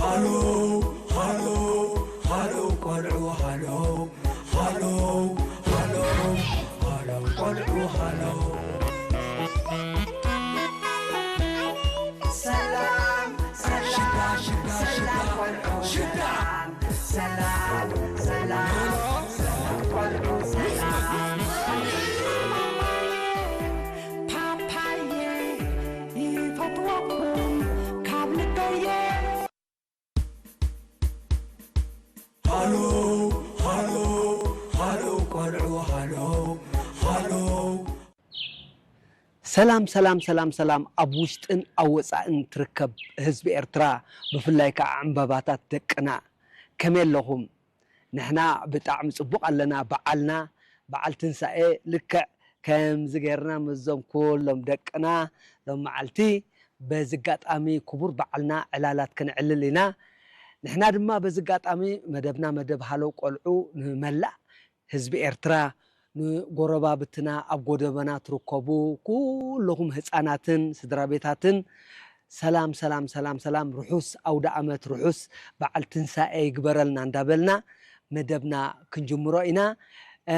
ሃሎ ሃሎ ሃሎ ቆልዑ ሃሎ ሃሎ ሃሎ ሃሎ ቆልዑ ሃሎ። ሰላም ሰላም ሽታ ሽታ ሽታ ሰላም ቆልዑ ሽታ ሰላም ሰላም ሰላም ሰላም ቆልዑ ሰላም። ፓፓየ ይፈትወኩም ካብ ልበየ። ሃሎ ሃሎ ሃሎ ቆልዑ ሃሎ ሃሎ። ሰላም ሰላም ሰላም ሰላም። ኣብ ውሽጥን ኣብ ወጻእን ትርከብ ህዝቢ ኤርትራ፣ ብፍላይ ከዓ ዕምበባታት ደቅና፣ ከመይ ኣለኹም? ንሕና ብጣዕሚ ጽቡቕ ኣለና። በዓልና በዓል ትንሳኤ ልክዕ ከምዚ ጌርና ምስዞም ኩሎም ደቅና ሎም መዓልቲ በዚ ኣጋጣሚ ክቡር በዓልና ዕላላት ከነዕልል ኢና። ንሕና ድማ በዚ ኣጋጣሚ መደብና መደብ ሃለው ቆልዑ ንመላእ ህዝቢ ኤርትራ፣ ንጎረባብትና፣ ኣብ ጎደበና ትርከቡ ኩለኹም ህጻናትን ስድራ ቤታትን ሰላም ሰላም ሰላም ሰላም፣ ርሑስ ኣውደ ኣመት፣ ርሑስ በዓል ትንሳኤ ይግበረልና እንዳበልና መደብና ክንጅምሮ ኢና። እ፣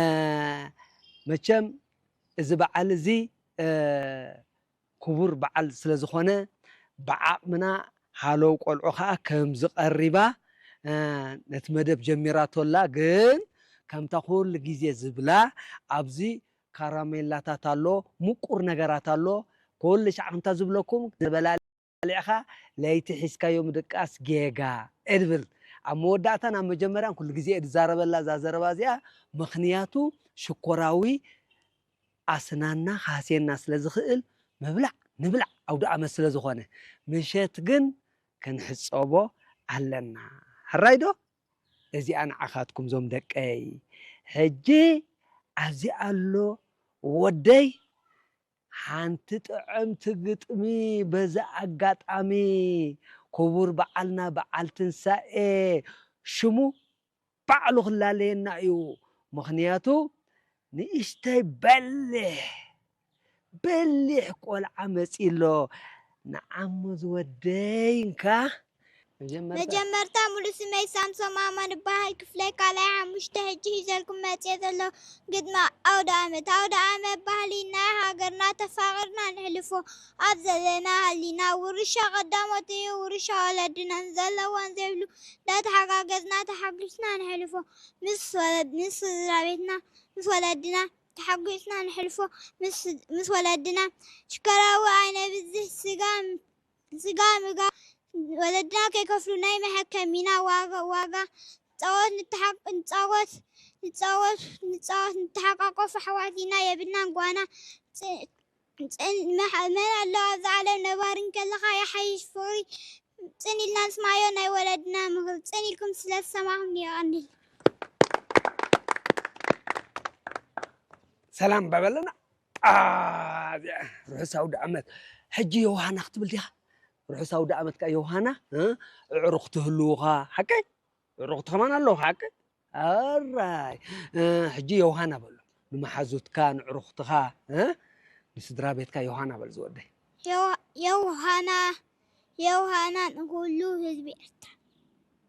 መቸም እዚ በዓል እዚ፣ እ፣ ክቡር በዓል ስለ ዝኾነ፣ ብዓቕምና ሃለው ቆልዑ ኸኣ ከምዚ ቀሪባ፣ እ፣ ነቲ መደብ ጀሚራቶ ኣላ። ግን ከምታ ኩሉ ግዜ ዝብላ፣ ኣብዚ ካራሜላታት ኣሎ፣ ምቁር ነገራት ኣሎ። ኩሉ ሻዕ ከምታ ዝብለኩም፣ ዝበላልዕኻ ለይቲ ሒዝካዮ ምድቃስ ጌጋ እድብል። ኣብ መወዳእታን ኣብ መጀመርያን ኩሉ ግዜ እየ ዝዛረበላ እዛ ዘረባ እዚኣ። ምኽንያቱ ሽኮራዊ ኣስናና ክሃስየና ስለ ዝኽእል፣ ምብላዕ ንብላዕ፣ ኣውደ ኣመት ስለ ዝኾነ። ምሸት ግን ክንሕጸቦ ኣለና። ሕራይ ዶ? እዚኣ ንዓኻትኩም ዞም ደቀይ። ሕጂ ኣብዚ ኣሎ ወደይ፣ ሓንቲ ጥዕምቲ ግጥሚ። በዚ ኣጋጣሚ ክቡር በዓልና በዓል ትንሳኤ ሽሙ ባዕሉ ክላለየና እዩ። ምኽንያቱ ንእሽተይ በሊሕ በሊሕ ቆልዓ መጺ ኣሎ። ንዓሙ ዝወደይ እንካ። መጀመርታ መጀመርታ ሙሉእ ስመይ ሳምሶም ኣማን እበሃል። ክፍለይ ካልኣይ ሓሙሽተ። ሕጂ ሒዘልኩም መጽየ ዘለኹ ግጥሚ ኣውደ ኣመት። ኣውደ ኣመት ባህሊ ናይ ሃገርና ተፋቒርና ነሕልፎ። ኣብ ዘለና ሃሊና ውርሻ ቀዳሞት እዩ ውርሻ ወለድና። ዘለዎን ዘይብሉ እንዳተሓጋገዝና ተሓጒስና ነሕልፎ። ምስ ወለድ-፣ ምስ ስድራ ቤትና፣ ምስ ወለድና ተሓጒስና ነሕልፎ። ምስ፣ ምስ ወለድና ሽኮራዊ ኣይነብዝሕ፣ ስጋ፣ ስጋ ምጋ ወለድና ከይከፍሉ ናይ መሐከሚና ዋጋ፣ ዋጋ። ንጻወት፣ ንተሓቅ-፣ ንጻወት፣ ንጻወት፣ ንጻወት፣ ንተሓቃቆፍ ኣሕዋት ኢና የብልናን ጓና። ጽ-፣ ጽን-፣ መሕ-፣ መን ኣሎ ኣብዛ ዓለም ነባሪ እንከለኻ ይሓይሽ ፍቕሪ። ጽን ኢልና ንስማዮ ናይ ወለድና ምኽሪ። ጽን ኢልኩም ስለ ዝሰማዕኹም የቐንየልና። ሰላም በበለና። ጣ-፣ እዚኣ ርሑስ ኣውደ ዓመት። ሕጂ ዮሃና ክትብል ዲኻ? ርሑስ ኣውደ ዓመት ከኣ ዮሃና፣ እ? ኣዕሩኽ ትህልውኻ፣ ሓቀይ? ኣዕሩኽቲ ከማን ኣለውኻ፣ ሓቀይ? ኣራይ። እ፣ ሕጂ ዮሃና በሎ። ንመሓዙትካ፣ ንዕሩኽትኻ፣ እ? ንስድራ ቤትካ ዮሃና በል ዝወደይ። የው-፣ የውሃና፣ የውሃና ንኹሉ ህዝቢ ኤርትራ።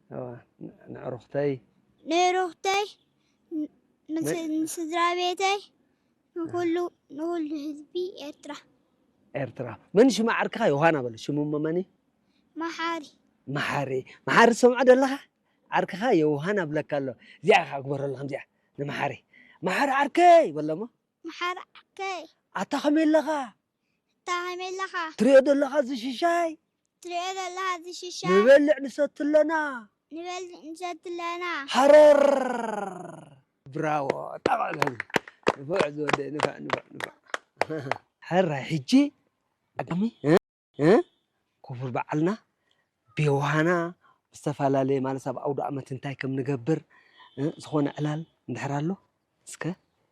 እዋ፣ ን-፣ ንዕሩኽተይ። ንዕሩኽተይ፣ ን-፣ ንስ-፣ ን-፣ ንስድራ ቤተይ፣ ንኹሉ፣ ንኹሉ ህዝቢ ኤርትራ። ኤርትራ። መን ሽማ ዓርክኻ? ዮሃና በል። ሽሙ እሞ መን እዩ? መሓሪ። መሓሪ። መሓሪ ትሰምዖ ደለኻ? ዓርክኻ ዮሃና ብለካ ኣሎ። እዚኣ ኸዓ ግበረሉ ከምዚኣ። ንመሓሪ። መሓሪ ዓርከይ በሎ እሞ። መሓሪ ዓርከይ። ኣታ ከመይ ኣለኻ? ኣታ ከመይ ኣለኻ? ትሪኦ ደለኻ እዚ ሽሻይ? ትሪኦ ዘለኻ እዚ ሽሻይ? ንበልዕ ንሰቲ ኣለና። ንበልዕ ንሰቲ ኣለና። ሃረር! ብራቮ! ጠቓ! ንፉዕ ዝወደይ፣ ንፉዕ፣ ንፉዕ፣ ንፉዕ። ሕራይ፣ ሕጂ ኣጋጣሚ፣ እ? እ? ክቡር በዓልና ብዮሃና ዝተፈላለየ፣ ማለት ኣብ ኣውደ ኣመት እንታይ ከም ንገብር፣ እ፣ ዝኾነ ዕላል እንድሕር ኣሎ እስከ?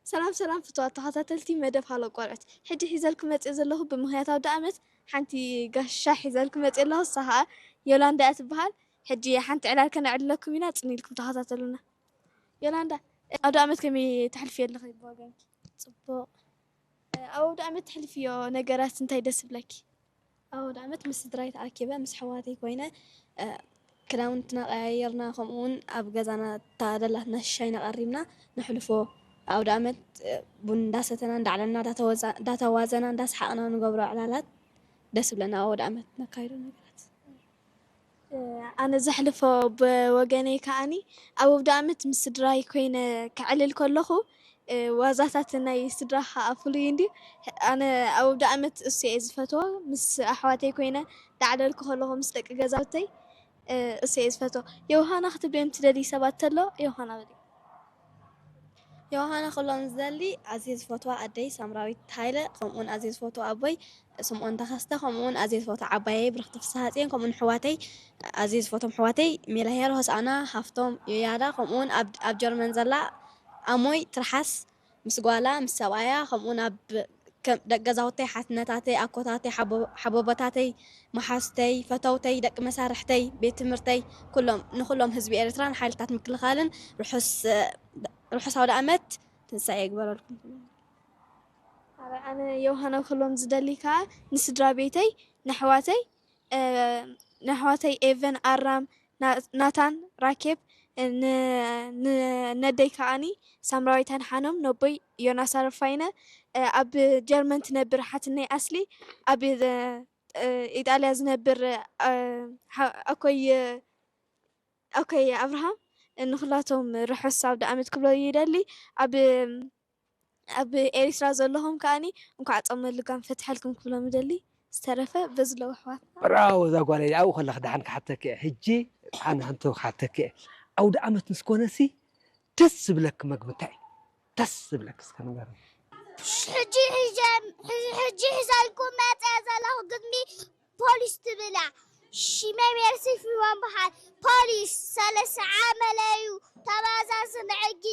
ሰላም ሰላም ፍቱዋት ተኸታተልቲ መደብ ሃሎ ቆልዑት፣ ሕጂ ሒዘልኩም መጽየ ዘለኹ ብምኽንያት ኣውደ ኣመት ሓንቲ ጋሻ ሒዘልኩም መጽየ ኣለኹ። እሳ ኸኣ ዮላንዳ እያ ትበሃል። ሕጂ ሓንቲ ዕላል ከነዕልለኩም ኢና፣ ጽን ኢልኩም ተኸታተሉና። ዮላንዳ፣ ኣውደ ኣመት ከመይ ተሕልፍዮ ኣለኺ ብወገንኪ? ጽቡቕ። ኣብ ኣውደ ኣመት ተሕልፍዮ ነገራት እንታይ ደስ ይብለኪ? ኣብ ኣውደ ኣመት ምስ ስድራይ ተኣኪበ፣ ምስ ኣሕዋተይ ኮይነ፣ እ፣ ክዳውንትና ቀያየርና፣ ከምኡ እውን ኣብ ገዛና እታ ደላትና ሻሂና ቀሪብና ነሕልፎ። ኣውደ ኣመት፣ እ፣ ቡን እንዳሰተና፣ እንዳዕለልና፣ እንዳተወዛ-፣ እንዳተዋዘና፣ እንዳሰሓቕና ንገብሮ ዕላላት ደስ ዝብለና ኣውደ ኣመት ነካይዶ ነገራት። እ፣ ኣነ ዘሕልፎ ብወገነይ ከኣኒ ኣብ ኣውደ ኣመት ምስ ስድራይ ኮይነ ከዕልል ከለኹ፣ እ፣ ዋዛታት ናይ ስድራ ከኣ ፍሉይ እንድዩ። ኣነ ኣብ ኣውደ ኣመት እሱ እየ ዝፈትዎ። ምስ ኣሕዋተይ ኮይነ ዳዕለልኩ ከለኹ ምስ ደቂ ገዛውተይ፣ እ፣ እሱ እየ ዝፈትዎ። ዮሃና ክትብልዮም ትደልዪ ሰባት ተሎ፣ ዮሃና በሊ። ዮሃና ክብሎም ዝደሊ ኣዝየ ዝፈትዋ ኣደይ ሳምራዊት ሃይለ፣ ከምኡውን ኣዝየ ዝፈትዎ ኣቦይ ስምኦን ተኸስተ፣ ከምኡውን ኣዝየ ዝፈትዋ ዓባየይ ብርኽቲ ፍስሃጽዮን፣ ከምኡውን ኣሕዋተይ፣ ኣዝየ ዝፈትዎም ኣሕዋተይ ሜላሄር፣ ሆሳዕና፣ ሃፍቶም፣ ዮያዳ፣ ከምኡውን ኣብ፣ ኣብ ጀርመን ዘላ ኣሞይ ትርሓስ ምስ ጓላ፣ ምስ ሰብኣያ፣ ከምኡውን ኣብ ከም ደቂ ገዛውተይ፣ ሓትነታተይ፣ ኣኮታተይ፣ ሓቦ-፣ ሓቦቦታተይ፣ መሓዙተይ፣ ፈተውተይ፣ ደቂ መሳርሕተይ፣ ቤት ትምህርተይ፣ ኩሎም፣ ንኩሎም ህዝቢ ኤርትራን ሓይልታት ምክልኻልን ርሑስ፣ ርሑስ ኣውደ ኣመት ትንሳኤ ይግበረልኩም። ኣረ፣ ኣነ ዮሃና ክብሎም ዝደሊ ከኣ ንስድራ ቤተይ፣ ንኣሕዋተይ፣ እ፣ ንኣሕዋተይ ኤቨን፣ ኣራም፣ ና-፣ ናታን፣ ራኬብ፣ እ፣ ን-፣ ን-፣ ነደይ ከኣኒ ሳምራዊት ኣድሓኖም፣ ነቦይ ዮናስ ኣረፋይነ፣ እ፣ ኣብ ጀርመን ትነብር ሓትነይ ኣስሊ፣ ኣብ፣ እ፣ ኢጣልያ ዝነብር፣ እ፣ ሓ-፣ ኣኮይ፣ ኣኮይ ኣብርሃም፣ ንኹላቶም ርሑስ ኣውደ ኣመት ክብሎ ይደሊ። ኣብ ኣብ ኤሪትራ ዘለኹም ከኣኒ እንኳዕ ጾመ ልጓም ፈትሐልኩም ክብሎም እደሊ። ዝተረፈ በዚ ኣለዉ ኣሕዋትና። ብራቮ እዛ ጓለይ፣ ኣብኡ ከለኺ ደሓን ክሓተኪ እየ። ሕጂ ኣነ ሓንቲ ክሓተኪ እየ። ኣውደ ኣመት ምስ ኮነሲ ደስ ዝብለኪ መግቢ እንታይ እዩ? ደስ ዝብለኪ እስከ ንገርኒ። ሕጂ ሒዘ-፣ ሕጂ ሒዘልኩም መጽየ ዘለኹ ግጥሚ ፖሊስ ትብላ። ሽመይ ሜርሲ ፍሪዋን በሃል። ፖሊስ ሰለስተ ዓመለዩ ተመዛዝን ሕጊ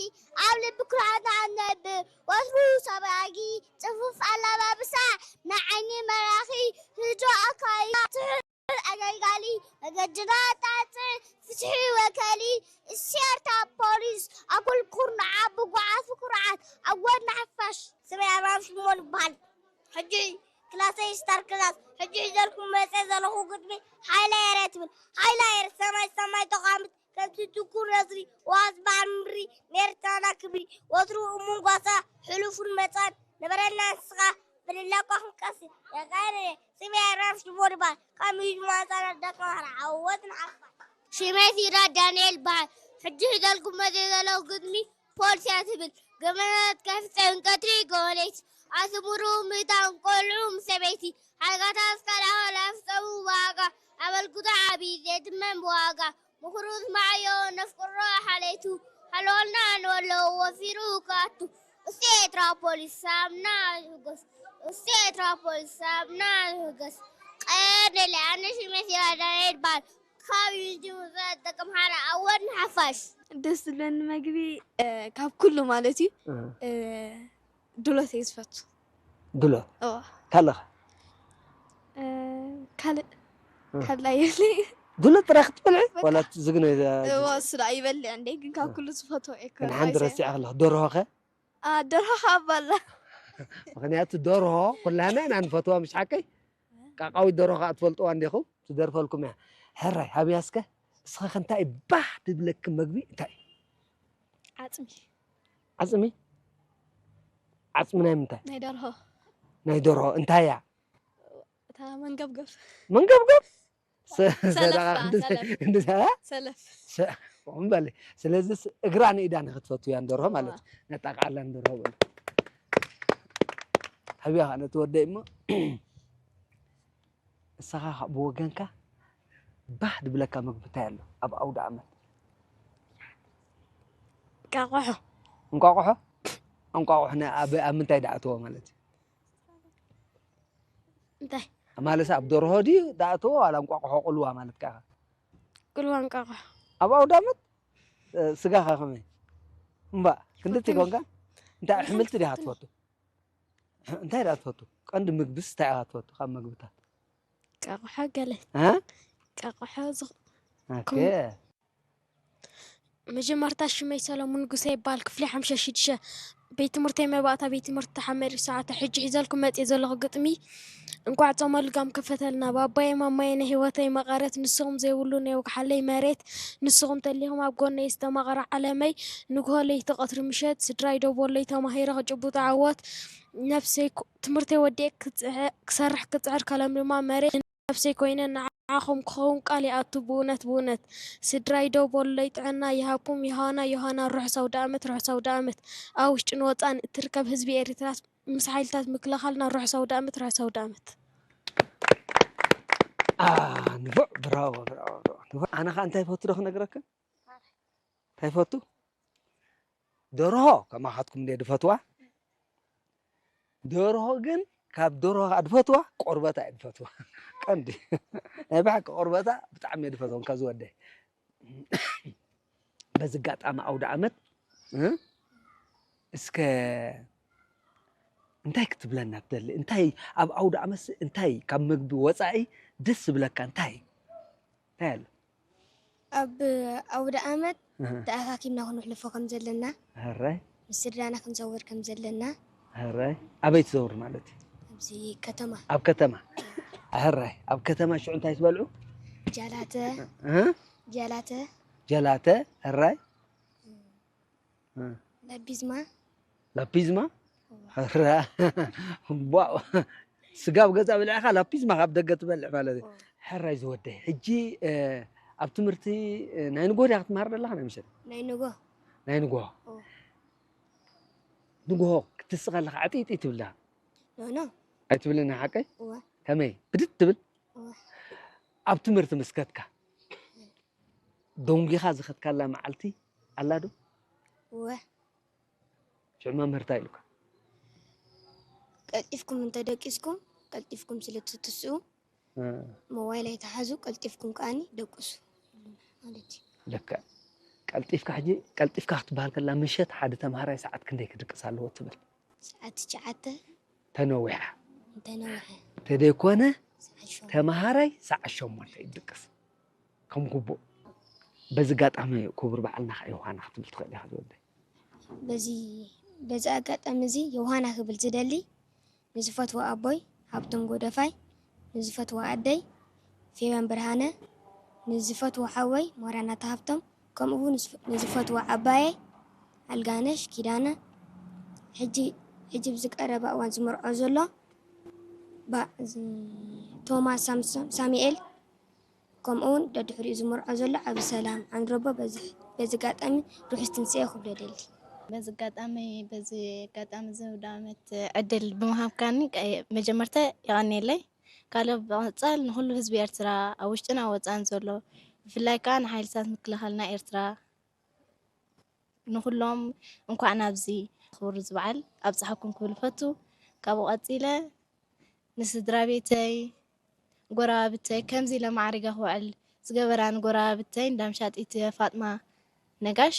ኣብ ልቢ ኩርዓትና እነብር። ወትሩ ሰብ ኣጊ ጽፉፍ ኣለባብሳ ንዓይኒ መራኺ ህዶ ኣካይዳ ትሕል ኣገልጋሊ መገድና ጣጽዕ ፍትሒ ወከሊ እሴርታ ፖሊስ ኣኩል ኩርናዓ ብጓዓት ኩርዓት ኣብ ጎድና ሓፋሽ። ስመይ ኣርባም ሽሞን ይበሃል። ሕጂ ክላሰይ ስታር ክላስ። ሕጂ ሒዘልኩም መጸ ዘለኹ ግጥሚ ሃይላ ኤረ ትብል። ሃይላ ኤረ ሰማይ ሰማይ ተቋምት ከምቲ ትኩር ነስሪ ዋዝ ባሕሪ ምድሪ ሜርታና ክብሪ ወትሩ እሙን ጓሳ ሕሉፉን መጻን ነበረና ንስኻ ብንላቋ ክንቀሲ። የቃየረ ስሜ ኣራፍ ሽቦ ይበሃል። ካብ ሚድማ ህጻናት ደቂ ማሕራ ዓወት ንሓፋ። ሽመይ ሲራጅ ዳንኤል ይበሃል። ሕጂ ሒዘልኩም መጽየ ዘለኹ ግጥሚ ፖሊስ እያ ትብል። ገመናት ከፊት ጸብን ቀትሪ ጎለይቲ። ኣስምሩ ምእታን ቆልዑ ምስ ሰበይቲ። ሓይጋታት ካልኣኸል ኣፍጸሙ ብዋጋ። ኣበልኩቱ ዓቢ ዘይትመን ብዋጋ። ምኽሩ ዝመዓዮ ነፍቅሮ ሓለይቱ። ሓለዋልና ንበሎ ወፊሩ ክኣቱ። እሱ ኤርትራ ፖሊስ ሳብና ይሕጎስ። እሱ ኤርትራ ፖሊስ ሳብና ይሕጎስ። ቀየር ደለ ኣነ ሽመይ ሲራጅ ዳንኤል ይበሃል። ካብ ዩኒቲ ሙዚቃ ደቂ ኣምሓራ ኣወል ንሓፋሽ። ደስ ዝብለኒ መግቢ፣ እ፣ ካብ ኩሉ ማለት እዩ፣ እ። እ፣ ድሎት እየ ዝፈቱ። ድሎት? እዋ። ካልእ ኸ? እ፣ ካልእ፣ እ። ካልእ የብለይ። ድሎት ጥራሕ ክትበልዒ? በቃ። ዋላ ዝግነ እዋ፣ እሱ ደኣ ይበልዕ እንዴ፣ ግን ካብ እ። ኩሉ ዝፈትዎ እየ ግን ሓንቲ ከራይ ረሲዐ ከለኹ፣ ደርሆ ኸ? ኣ፣ ደርሆ ኸኣ ኣባ ኣላ። ምኽንያቱ ደርሆ ኩላህና ኢና ንፈትዋ፣ ምሽ ሓቀይ? ቃቃዊት ደርሆ ኸኣ ትፈልጥዋ እንዲኹም? ትደርፈልኩም እያ። ሕራይ፣ ሃብያ እስከ፣ እስኸ እንታይ ባህ ትብለኪ መግቢ እንታይ እዩ? ዓጽሚ። ዓጽሚ? ዓጽሚ ናይ ምንታይ? ናይ ደርሆ። ናይ ደርሆ። እንታይ እያ? እታ መንገብገብ። መንገብገብ? ሰ-፣ ሰለፍ ሰደቓ ኸዓ፣ ክንዲ-፣ ሰለፍ። ክንዲ-፣ እ? ሰለፍ። ሰ-፣ እምበለ። ስለዚስ እግራ ንኢዳ ንኽትፈትውያ ንደርሆ ማለት እዩ። እዋ። ነጣቕዓላ ንደርሆ በሉ። ሃብያ ኸዓ ነቲ ወደይ እሞ፣ ንስኻ ኸዓ ብወገንካ ባህ ዝብለካ መግቢ እንታይ ኣሎ ኣብ ኣውደ ኣመት? እንቋቑሖ። እንቋቑሖ? እንቋቑሖ ን-፣ ኣብ፣ ኣብ ምንታይ ደኣትዎ ማለት እዩ? እንታይ? ማለትስ ኣብ ደርሆ ድዩ ደኣትዎ ዋላ እንቋቑሖ ቁልዋ ማለት ከኣ? ቁልዋ እንቋቑሖ። ኣብ ኣውደ ኣመት፣ እ፣ ስጋ ከ ከመይ? እምባእ፣ ክንድቲ ትፈትኒ? ኮንካ? እንታይ ትፈትኒ? ኣሕምልቲ ዲኻ ትፈትኒ? ትፈቱ? እንታይ ደኣ ትፈቱ? ቀንዲ ምግብስ እንታይ ኢኻ ትፈቱ ካብ መግብታት? እንቋቑሖ ገለ። እ? እንቋቑሖ ዝኽ-፣ ኦኬ። ኩም-፣ መጀመርታ ሽመይ ሰለሙን ንጉሰ ይበሃል፣ ክፍሊ ሓምሳ ሽዱሽተ። ቤት ትምህርተይ መባእታ ቤት ትምህርቲ ተሓመድ ሰዓተ ሕጂ ሒዘልኩም መጽየ ዘለኹ ግጥሚ። እንኳዕ ጾመ ልጋም ከፈተልና ባባየ ማማየ ናይ ህይወተይ መቐረት፣ ንስኹም ዘይብሉ ናይ ወግሓለይ መሬት፣ ንስኹም ተሊኹም ኣብ ጎነይ ዝተማቐረ ዓለመይ። ንግሆ ለይቲ ቀትሪ ምሸት ስድራይ ደቦለይ ተማሂረ ክጭቡጦ ዓወት፣ ነፍሰይ ኩ- ትምህርተይ ወዲኤ ክጽዐ- ክሰርሕ ክጽዕር ከለምልማ መሬት ነፍሰይ ኮይነ ንዓኹም ክኸውን ቃል ይኣቱ ብእውነት ብእውነት። ስድራይ ደው በሉለይ ጥዕና ይሃብኩም ዮሃና ዮሃና ርሑስ ኣውደኣመት ርሑስ ኣውደኣመት። ኣብ ውሽጥን ወጻእን እትርከብ ህዝቢ ኤሪትራ ምስ ሓይልታት ምክልኻልና ርሑስ ኣውደኣመት ርሑስ ኣውደኣመት። ንፉዕ ብራቮ ብራቮ ብራቮ። ንፉዕ ኣነ ኸዓ እንታይ ፈቱ ዶ ክነግረክን እንታይ ፈቱ ደርሆ ከማኻትኩም እንደ ድፈትዋ ደርሆ ግን ካብ ደርሆ ኸዓ ድፈትዋ ቆርበታ እየ ድፈትዋ ቀንዲ ናይ ብሓቂ ቆርበታ ብጣዕሚ እየ ድፈትዎም ካብ ዝወደ በዚ ኣጋጣሚ ኣውደ ዓመት እ? እስከ እንታይ ክትብለና ትደሊ እንታይ ኣብ ኣውደ ዓመት እንታይ ካብ ምግቢ ወፃኢ ደስ ዝብለካ እንታይ እንታይ ኣሎ ኣብ ኣውደ ዓመት ተኣካኪብና ክንሕልፎ ከም ዘለና ሕራይ ምስ ስድራና ክንዘውር ከም ዘለና ሕራይ ኣበይ ትዘውር ማለት እዩ ኣብዚ ከተማ ኣብ ከተማ ሕራይ ኣብ ከተማ ሽዑ እንታይ ትበልዑ ጃላተ እ? ጃላተ ጀላተ ሕራይ ላቢዝማ ላፒዝማ ሕራ ዋው ስጋብ ገዛ ብልዕኻ ላፒዝማ ካብ ደገ ትበልዕ ማለት እዩ ሕራይ ዝወደይ ሕጂ ኣብ ትምህርቲ ናይ ንጎ ዲያ ክትመሃር ዘለኻ ናይ ምሸት ናይ ንጎ ናይ ንጎ ኦ። ንጎ ክትስእ ከለኻ ዕጢጢ ትብላ ኖኖ ኣይትብልን ሓቀይ እወ ከመይ ብድድ ትብል እወ ኣብ ትምህርቲ ምስ ከድካ ደንጒኻ ዝኸድካላ መዓልቲ ኣላ ዶ እወ ሽዑ መምህር እንታይ ኢሉካ ቀልጢፍኩም እንተደቂስኩም ቀልጢፍኩም ስለ ትትስኡ ሞባይል ኣይትሓዙ ቀልጢፍኩም ከዓኒ ደቅሱ ማለት እዩ ልክዕ ቀልጢፍካ ሕጂ ቀልጢፍካ ክትበሃል ከላ ምሸት ሓደ ተምሃራይ ሰዓት ክንደይ ክድቅስ ኣለዎ ትብል ሰዓት ትሽዓተ ተነዊሓ እንተነውሐ እንተደይኮነ ሰዓት ሸሞንተ ተምሃራይ ሰዓት ሸሞንተ ይድቅስ ከም ግቡእ በዚ ኣጋጣሚ ክቡር በዓልና ከዓ ዮሃና ክትብል ትኽእል ኢኻ ዝወደይ በዚ በዚ ኣጋጣሚ እዚ ዮሃና ክብል ዝደሊ ንዝፈትዎ ኣቦይ ሃብቶም ጎደፋይ ንዝፈትዎ ኣደይ ፌበን ብርሃነ ንዝፈትዎ ሓወይ ማራናታ ሃብቶም ከምኡ ንዝፈትዎ ዓባየይ ኣልጋነሽ ኪዳነ ሕጂ ሕጂ ብዝቀረባ እዋን ዝምርዖ ዘሎ ባ- ዝ- ቶማስ ሳምሶን ሳሙኤል ከምኡውን ደድሕሪኡ ዝመርዖ ዘሎ ዓቢ ሰላም ዓንድረቦ በዚ በዚ ኣጋጣሚ ርሑስ ትንሳኤ ክብሎ እደሊ። በዚ ኣጋጣሚ በዚ ኣጋጣሚ እዚ ኣውደኣመት ዕድል ብምሃብካኒ ቀ- መጀመርታ የቐንየለይ። ካልእ ብምቕጻል ንኹሉ ህዝቢ ኤርትራ ኣብ ውሽጥን ኣብ ወጻእን ዘሎ ብፍላይ ከኣ ንሓይልታት ምክልኻልና ኤርትራ ንኹሎም እንኳዕ ናብዚ ክብሪ እዚ በዓል ኣብጽሓኩም ክብል እፈቱ። ካብኡ ቀጺለ ንስድራ ቤተይ፣ ጎረባብተይ ከምዚ ኢለ ማዕሪገ ክውዕል ዝገበራኒ ጎረባብተይ እንዳምሻጢት ፋጥማ ነጋሽ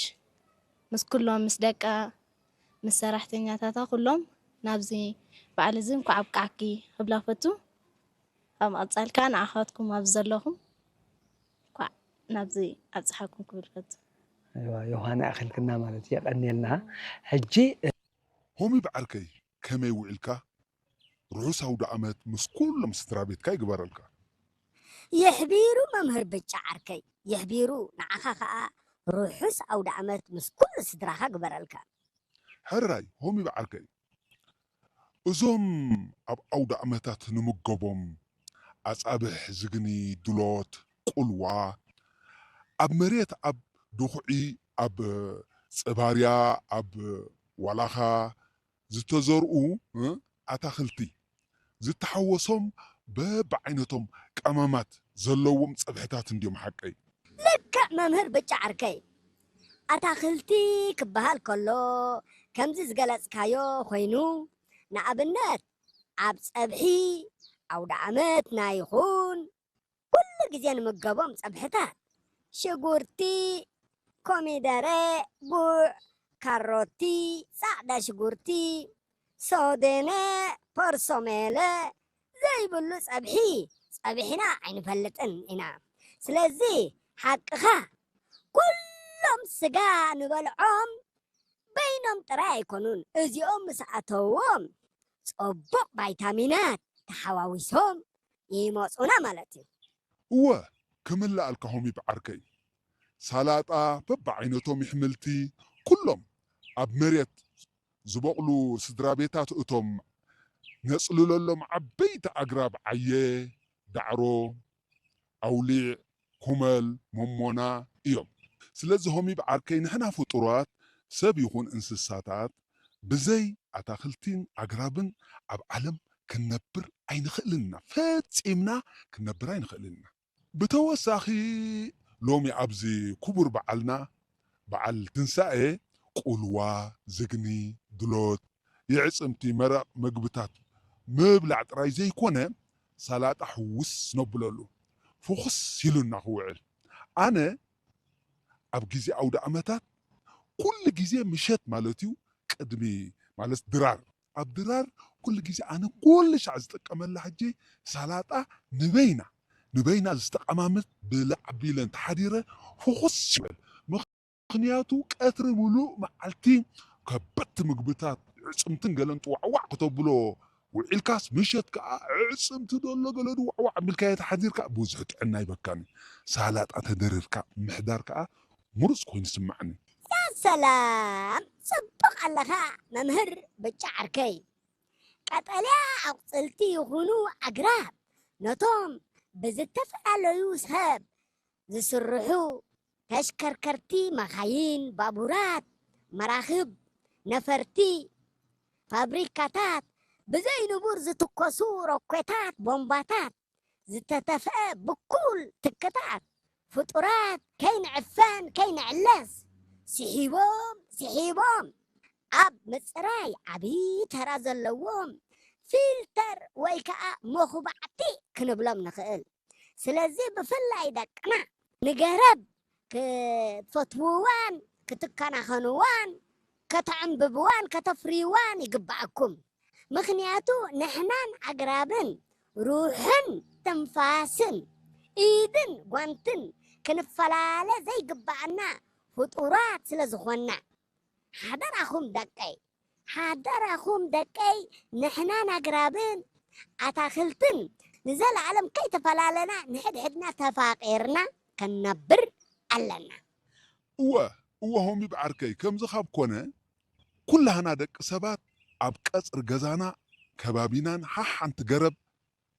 ምስ ኩሎም ምስ ደቃ ምስ ሰራሕተኛታታ ኩሎም ናብዚ በዓል እዚ እንኳዕ ኣብቃዓኪ ክብላ ፈቱ። ኣብ መቐጻል ከኣ ንዓኻትኩም ኣብዚ ዘለኹም እንኳዕ ናብዚ ኣብጽሓኩም ክብል ፈቱ። ዮሃና ኣኺልክና ማለት እዩ የቐንየልና ሕጂ ሆሚ ብዓርከይ ከመይ ውዒልካ ርሑስ ኣውደ ኣመት ምስ ኩሎም ስድራ ቤትካ ይግበረልካ የሕቢሩ መምህር ብጫ ዓርከይ የሕቢሩ ንዓኻ ኸኣ ርሑስ ኣውደ ኣመት ምስ ኩሉ ስድራኻ ግበረልካ ሕራይ ሆሚ ብዓርከይ እዞም ኣብ ኣውደ ኣመታት ንምገቦም ኣጻብሕ ዝግኒ ድሎት ቁልዋ ኣብ መሬት ኣብ ድኹዒ ኣብ ጽባርያ ኣብ ዋላኻ ዝተዘርኡ ኣታኽልቲ ዝተሓወሶም በብዓይነቶም ቀመማት ዘለዎም ጸብሕታት እንድዮም ሓቀይ። ልክዕ መምህር ብጫ ዓርከይ። ኣታኽልቲ ክበሃል ከሎ ከምዚ ዝገለጽካዮ ኮይኑ ንኣብነት ኣብ ጸብሒ ኣውደ ዓመትና ይኹን ኩሉ ግዜ ንምገቦም ጸብሕታት ሽጉርቲ፣ ኮሚደረ፣ ጉዕ፣ ካሮቲ፣ ጻዕዳ ሽጉርቲ፣ ሶደነ፣ ፖርሶሜለ ዘይብሉ ጸብሒ ጸቢሕና ኣይንፈልጥን ኢና። ስለዚ ሓቅኻ ኩሎም ስጋ ንበልዖም በይኖም ጥራይ ኣይኮኑን፣ እዚኦም ምስ ኣተዎም ጽቡቕ ቫይታሚናት ተሓዋዊሶም ይመጹና ማለት እዩ። እወ፣ ክምልኣልካ ሆሚብ ዓርከይ። ሳላጣ፣ በብዓይነቶም ይሕምልቲ፣ ኩሎም ኣብ መሬት ዝበቑሉ ስድራ ቤታት እቶም ነጽልለሎም ዓበይቲ ኣግራብ ዓየ፣ ዳዕሮ፣ ኣውሊዕ፣ ኩመል፣ ሞሞና እዮም። ስለዚ ሆሚብ ዓርከይ ንሕና ፍጡራት ሰብ ይኹን እንስሳታት ብዘይ ኣታኽልቲን ኣግራብን ኣብ ዓለም ክንነብር ኣይንኽእልን ኢና። ፈጺምና ክንነብር ኣይንኽእልን ኢና። ብተወሳኺ ሎሚ ኣብዚ ክቡር በዓልና በዓል ትንሳኤ ቁልዋ፣ ዝግኒ፣ ድሎት፣ የዕጽምቲ፣ መረቕ መግብታት ምብላዕ ጥራይ ዘይኮነ ሳላጣ ሕውስ ነብለሉ ፍኹስ ኢሉና ክውዕል። ኣነ ኣብ ግዜ ኣውደ ኣመታት ኩሉ ግዜ ምሸት ማለት እዩ ቅድሚ ማለት ድራር ኣብ ድራር ኩሉ ግዜ ኣነ ኩሉ ሻዕ ዝጥቀመላ ሕጂ ሳላጣ ንበይና ንበይና ዝተቀማምጥ ብላዕ ቢለን ተሓዲረ ፍኹስ ይብል። ምኽንያቱ ቀትሪ ምሉእ መዓልቲ ከበድቲ ምግብታት ዕፅምትን ገለን ጥዋዕዋዕ ክተብሎ ውዒልካስ ምሸት ከዓ ዕፅምቲ ደሎ ገለ ድዋዕዋዕ ኣቢልካዮ ተሓዲርካ ብዙሕ ጥዕና ይበካኒ። ሳላጣ ተደሪርካ ምሕዳር ከዓ ምሩፅ ኮይኑ ይስማዓኒ። ሰላም፣ ጽቡቕ ኣለኻ መምህር ብጫ ዓርከይ። ቀጠልያ ኣቑጽልቲ ይኹኑ ኣግራብ ነቶም ብዝተፈላለዩ ሰብ ዝስርሑ ተሽከርከርቲ፣ መኻይን፣ ባቡራት፣ መራኽብ፣ ነፈርቲ፣ ፋብሪካታት፣ ብዘይ ንቡር ዝትኮሱ ሮኬታት፣ ቦምባታት፣ ዝተተፍአ ብኩል ትክታት ፍጡራት ከይንዕፈን ከይንዕለስ ስሒቦም ስሒቦም ኣብ ምጽራይ ዓብዪ ተራ ዘለዎም ፊልተር ወይ ከዓ መኹባዕቲ ክንብሎም ንኽእል። ስለዚ ብፍላይ ደቅና ንገረብ ክትፈትውዋን ክትከናኸንዋን ከተዕንብብዋን ከተፍርይዋን ይግባኣኩም። ምኽንያቱ ንሕናን ኣግራብን ሩሕን ትንፋስን ኢድን ጓንትን ክንፈላለ ዘይግባኣና ፍጡራት ስለ ዝኾንና። ሓደራኹም ደቀይ፣ ሓደራኹም ደቀይ፣ ንሕናን ኣግራብን ኣታኽልትን ንዘለኣለም ከይተፈላለና ንሕድሕድና ተፋቒርና ክንነብር ኣለና። እወ እወ ሆሚብ ዓርከይ፣ ከምዚ ካብ ኮነ ኩላህና ደቂ ሰባት ኣብ ቀጽሪ ገዛና ከባቢናን ሓሓንቲ ገረብ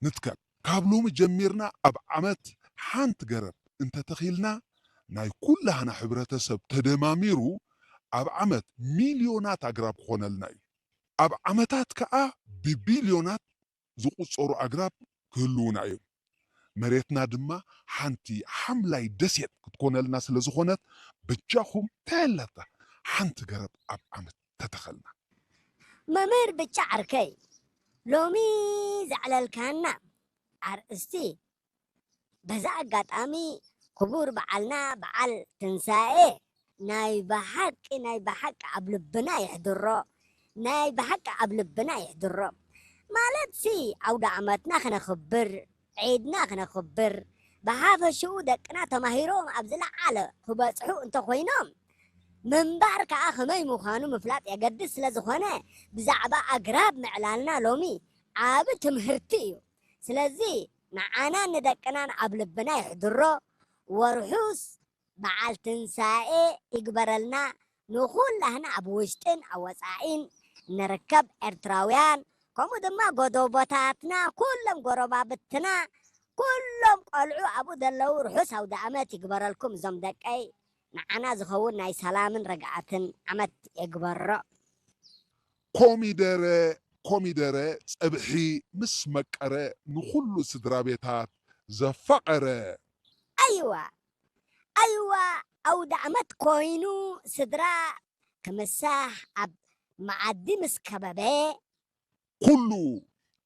ንትከል። ካብ ሎሚ ጀሚርና ኣብ ዓመት ሓንቲ ገረብ እንተተኺልና ናይ ኩላህና ሕብረተሰብ ተደማሚሩ ኣብ ዓመት ሚልዮናት ኣግራብ ክኾነልና እዩ። ኣብ ዓመታት ከኣ ብቢልዮናት ዝቑጸሩ ኣግራብ ክህልዉና እዮም። መሬትና ድማ ሓንቲ ሓምላይ ደሴት ክትኮነልና ስለ ዝኾነት በጃኹም ተየለታ ሓንቲ ገረብ ኣብ ዓመት ተተኸልና። መምህር ብጫ ዓርከይ፣ ሎሚ ዘዕለልካና ኣርእስቲ በዚ ኣጋጣሚ ክቡር በዓልና በዓል ትንሳኤ ናይ ብሓቂ ናይ ብሓቂ ኣብ ልብና ይሕድሮ፣ ናይ ብሓቂ ኣብ ልብና ይሕድሮ። ማለትሲ ኣውደ ዓመትና ክነኽብር፣ ዒድና ክነኽብር፣ ብሓፈሽኡ ደቅና ተማሂሮም ኣብ ዝለዓለ ክበጽሑ እንተኾይኖም ምንባር ከኣ ከመይ ምዃኑ ምፍላጥ የገድስ ስለ ዝኾነ ብዛዕባ ኣግራብ ምዕላልና ሎሚ ዓቢ ትምህርቲ እዩ። ስለዚ ንዓናን ንደቅናን ኣብ ልብና ይሕድሮ። ወርሑስ በዓል ትንሳኤ ይግበረልና። ንኹላህና ኣብ ውሽጥን ኣብ ወጻኢን ንርከብ ኤርትራውያን ከምኡ ድማ ጎደቦታትና ኩሎም ጎረባብትና ኩሎም ቆልዑ ኣብኡ ዘለዉ ርሑስ ኣውደ ኣመት ይግበረልኩም እዞም ደቀይ። ንዓና ዝኸውን ናይ ሰላምን ርግኣትን ዓመት የግበሮ። ኮሚደረ ኮሚደረ ጸብሒ ምስ መቀረ ንኹሉ ስድራ ቤታት ዘፋቐረ። ኣይዋ ኣይዋ ኣውደ ኣመት ኮይኑ ስድራ ክምሳሕ ኣብ መኣዲ ምስ ከበበ ኩሉ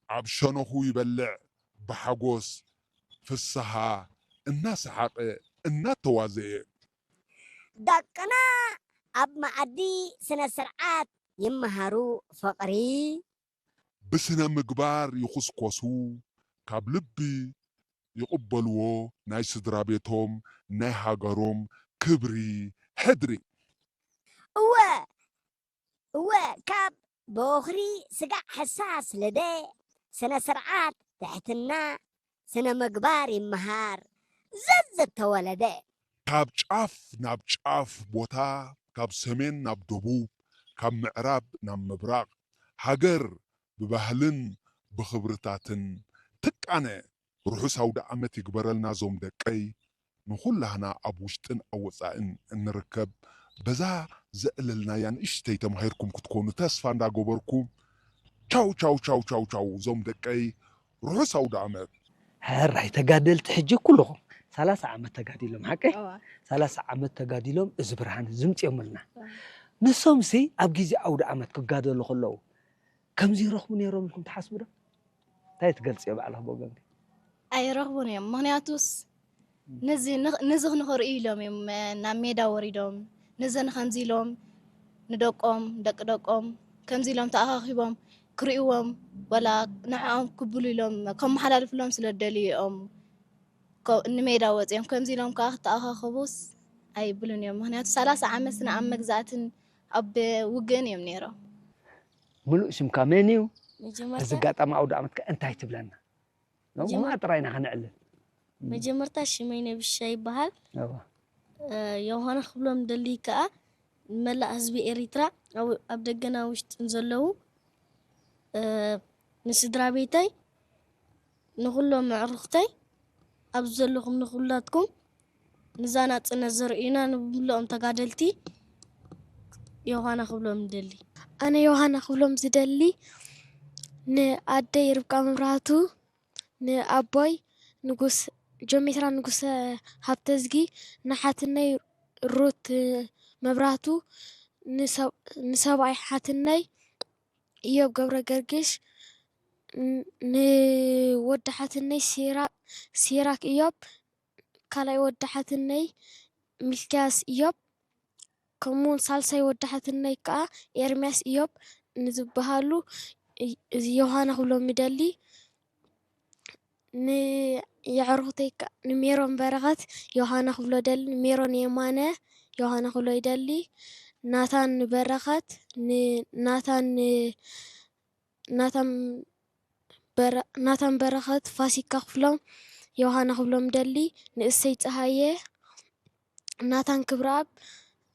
ኣብ ሸነኹ ይበልዕ ብሓጎስ ፍስሃ እናሰሓቐ እናተዋዘየ። ደቅና ኣብ መኣዲ ስነ ስርዓት ይመሃሩ ፍቕሪ። ብስነ ምግባር ይኹስኮሱ፣ ካብ ልቢ ይቕበልዎ ናይ ስድራ ቤቶም ናይ ሃገሮም ክብሪ ሕድሪ። እወ እወ፣ ካብ በኹሪ ስጋዕ ሕሳስ ልደ፣ ስነ ስርዓት ትሕትና፣ ስነ ምግባር ይመሃር ዘዘተወለደ። ካብ ጫፍ ናብ ጫፍ ቦታ፣ ካብ ሰሜን ናብ ደቡብ፣ ካብ ምዕራብ ናብ ምብራቕ፣ ሃገር ብባህልን ብኽብርታትን ትቃነ። ርሑስ ኣውደ ዓመት ይግበረልና ዞም ደቀይ። ንኹላህና ኣብ ውሽጥን ኣብ ወጻእን እንርከብ በዛ ዘዕለልናያ ንእሽተይ ተማሂርኩም ክትኮኑ ተስፋ እንዳገበርኩ፣ ቻው ቻው ቻው ቻው ቻው ዞም ደቀይ፣ ርሑስ ኣውደ ዓመት። ሕራይ ተጋደልቲ ሕጂ ኩልኹም ሰላሳ ዓመት ተጋዲሎም፣ ሓቀይ? እዋ። ሰላሳ ዓመት ተጋዲሎም እዚ ብርሃን እዚ ምጽኦምልና። እዋ። ንሶምሲ ኣብ ግዜ ኣውደ ዓመት ክጋደሉ ከለዉ ከምዚ ይረኽቡ ነይሮም ኢልኩም ትሓስቡ ዶ? እንታይ ትገልጽዮ ባዕልኺ ብወገንኪ? ኣይረኽቡን እዮም። ምኽንያቱስ ነዚ ንኽ-፣ ነዚ ንኽርእዩ ኢሎም እዮም፣ እ፣ ናብ ሜዳ ወሪዶም። ነዚ ንኸምዚ ኢሎም ንደቆም፣ ደቂ ደቆም ከምዚ ኢሎም ተኣኻኺቦም ክርእይዎም፣ ወላ ንዕኦም ክብሉ ኢሎም ከመሓላልፍሎም ስለ ዝደልዩ እዮም። ከ-፣ ንሜዳ ወጺኦም ከምዚ ኢሎም ከኣ ክተኣኻኸቡስ ኣይብሉን እዮም። ምኽንያቱ ሰላሳ ዓመት ስነ ኣብ መግዛእትን ኣብ ውግእን እዮም ነይሮም። ምሉእ ሽምካ መን እዩ? መጀመርታ እዚ ኣጋጣሚ ኣውደ ዓመትካ እንታይ ትብለና? ሎምኣ መጀመር-፣ ጥራይ ኢና ከነዕልል። መጀመርታ ሽመይ ነቢሻ ይበሃል። እዋ። እ፣ ዮሃና ክብሎም ደሊ ከኣ ንመላእ ህዝቢ ኤሪትራ ኣብ፣ ኣብ ደገና ውሽጥን ዘለዉ፣ እ፣ ንስድራ ቤተይ፣ ንኹሎም ኣዕሩኽተይ፣ ኣብዚ ዘለኹም ንኹላትኩም፣ ንዛ ናጽነት ዘርእዩና ንብምልኦም ተጋደልቲ ዮሃና ክብሎም ይደሊ። ኣነ ዮሃና ክብሎም ዝደሊ ንኣደይ ርብቃ መብራህቱ፣ ንኣቦይ ንጉስ፣ ጆሜትራ ንጉሰ ሃብተዝጊ፣ ንሓትነይ ሩት መብራህቱ፣ ንሰብ-፣ ንሰብኣይ ሓትነይ ኢዮብ ገብረ ገርግሽ፣ ን-፣ ንወዲ ሓትነይ ሲራ-፣ ሲራክ ኢዮብ፣ ካልኣይ ወዲ ሓትነይ ሚልክያስ ኢዮብ፣ ከምኡውን ሳልሳይ ወዲ ሓትነይ ከኣ ኤርምያስ ኢዮብ ንዝበሃሉ ይ-፣ ዮሃና ክብሎም ይደሊ። ንየዕሩኽተይ ከኣ ንሜሮን በረኸት ዮሃና ክብሎ ደሊ፣ ንሜሮን የማነ ዮሃና ክብሎ ይደሊ፣ ናታን በረኸት፣ ንናታን፣ ናታን በረ-፣ ናታን በረኸት፣ ፋሲካ ክፍሎም፣ ዮሃና ክብሎም ደሊ፣ ንእሰይ ጸሃየ፣ ናታን ክብረኣብ፣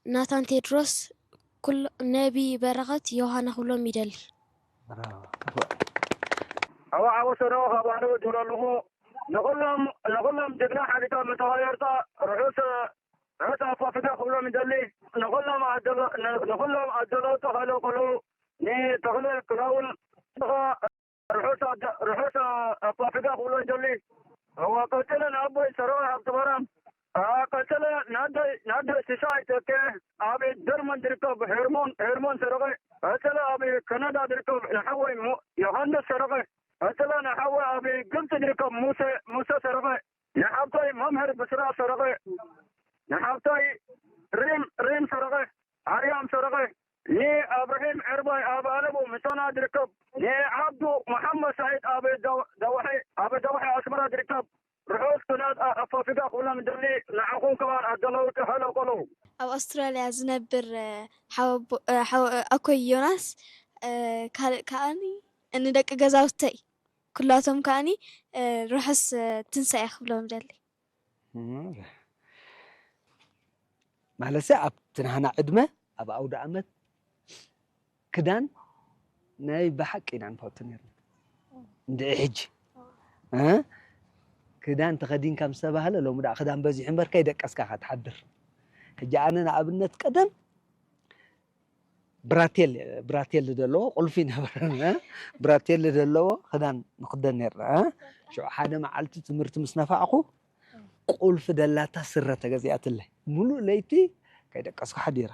ናታን ቴድሮስ፣ ኩሎ-፣ ነቢ በረኸት፣ ዮሃና ክብሎም ይደሊ። ብራቮ። ኣዋ ዓወት ሰደቦ ካብ ኣነ እድውል ኣለኹ። ንኹሎም፣ ንኹሎም ጅግና ሓሊፎም ዝተዋየርታ ርሑስ፣ ርሑስ ኣፋፍጋ ክብሎም ይደሊ። ንኹሎም ኣደሎ-፣ ን-፣ ንኹሎም ኣደለውቲ ክህለው ከለዉ፣ ንተኽለ ክላውን፣ ርሑስ ኣደ-፣ ርሑስ ኣፋፍጋ ክብሎ ይደሊ። እዋ፣ ቀጽለ ንኣቦይ ሰረቐ ሃብተማርያም። ኣ፣ ቀጽለ ናደይ፣ ናደይ ሲሳይ ተኬ ኣብ ጀርመን ዝርከብ ሄርሞን፣ ሄርሞን ሰረቐ። ቀጽለ ኣብ ካናዳ ዝርከብ ንሓወይ ሞ-፣ ዮሃንስ ሰረቐ። ቀጽለ ንሓወይ ኣብ ግብጺ ዝርከብ ሙሴ፣ ሙሴ ሰረቐ። ንሓብተይ መምህር ብስራ ሰረቐ። ንሓብተይ ሪም፣ ሪም ሰረቐ። ኣርያም ሰረቐ። ንኣብርሂም ዕርባይ ኣብ ኣለቡ ምሳና ዝርከብ፣ ንዓብዱ መሓመድ ሳዒድ ኣብ ደው-፣ ደዋሒ፣ ኣብ ደዋሒ ኣስመራ ዝርከብ፣ ርሑስ ኩናት ኣ-፣ ኣፋፍጋ ክብሎም ይደሊ። ንዓኹም ከማን ኣደለውቲ ሃለው ቀለው። ኣብ ኣውስትራልያ ዝነብር፣ እ፣ ሓወቦ-፣ እ፣ ሓወ-፣ እ፣ ኣኮይ ዮናስ፣ እ፣ ካልእ ከኣኒ ንደቂ ገዛውተይ ኩላቶም ከኣኒ፣ እ፣ ርሑስ፣ እ፣ ትንሳኤ ክብሎም ይደሊ። እም። ማለትሲ ኣብቲ ናህና ዕድመ ኣብ ኣውደ ኣመት ክዳን ናይ ብሓቂ ኢና ንፈቱ ነርና። እንድዒ ሕጂ፣ እ? ክዳን ተኸዲንካ ምስ ተባህለ፣ ሎሚ ደኣ ክዳን በዚሑ እምበር ከይደቀስካ ኢኻ ትሓድር። ሕጂ ኣነ ንኣብነት ቀደም ብራቴል፣ ብራቴል ዘለዎ ቁልፊ ነበረና። ብራቴል ዘለዎ ክዳን ንኽደን ነርና። ሽዑ ሓደ መዓልቲ ትምህርቲ ምስ ነፋዕኹ፣ ቁልፊ ደላታ ስረ ተገዚኣትለይ። ሙሉእ ለይቲ ከይደቀስኩ ሓዲረ።